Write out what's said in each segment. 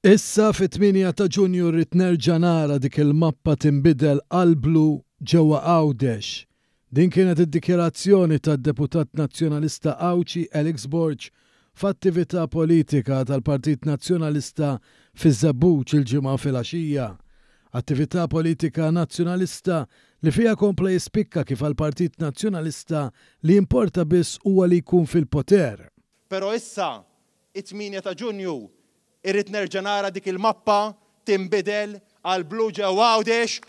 Issa fit-8 ta' Ġunju rrid nerġa' nara dik il-mappa tinbidel għall-blu ġewwa Għawdex. Din kienet id-dikjarazzjoni tad-Deputat Nazzjonalista Għawdxi Alex Borg f'attività politika tal-Partit Nazzjonalista fiż-Żebbuġ il-Ġimgħa filgħaxija. Attività politika Nazzjonalista li fiha kompla jispikka kif għall-Partit Nazzjonalista li jimporta biss huwa li jkun fil-poter. Però issa, it-8 ta' Ġunju, irrid nerġa' nara dik il-mappa tinbidel għall-blu ġewwa Għawdex.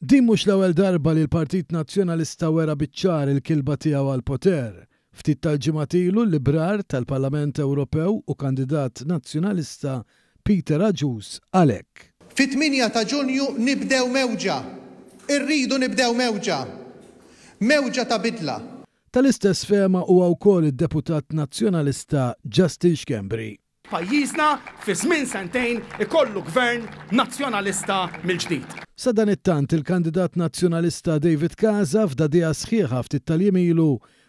Din mhux l-ewwel darba li l-Partit Nazzjonalista wera biċ-ċar il-kilba tiegħu għall-poter. Ftit tal-ġimgħat ilu l-Librar tal-Parlament Ewropew u kandidat Nazzjonalista Peter Agius qal hekk. Fit-8 ta' Ġunju nibdew mewġa. Irridu nibdew mewġa. Mewġa ta' bidla. Tal-istess fehma huwa wkoll id-deputat Nazzjonalista Justin Schembri. Pajjiżna fi żmien sentejn ikollu Gvern Nazzjonalista mill-ġdid. Sadanittant, il-kandidat Nazzjonalista David Casa f'dagħdigħa sħiħa ftit tal-jiem ilu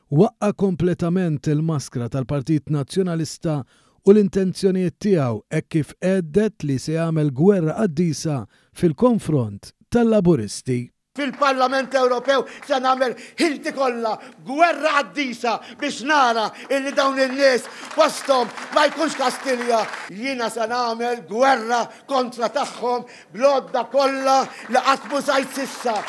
waqqa' kompletament il-maskra tal-Partit Nazzjonalista u l-intenzjonijiet tiegħu hekk kif għedded li se jagħmel gwerra qaddisa fil-konfront tal-Laburisti. Fil-Parlament Ewropew se nagħmel ħilti kollha, gwerra qaddisa biex nara illi dawn in-nies posthom ma jkunx Kastilja. Jiena se nagħmel gwerra kontra tagħhom bl-għodda kollha li qatt m'użajt s'issa.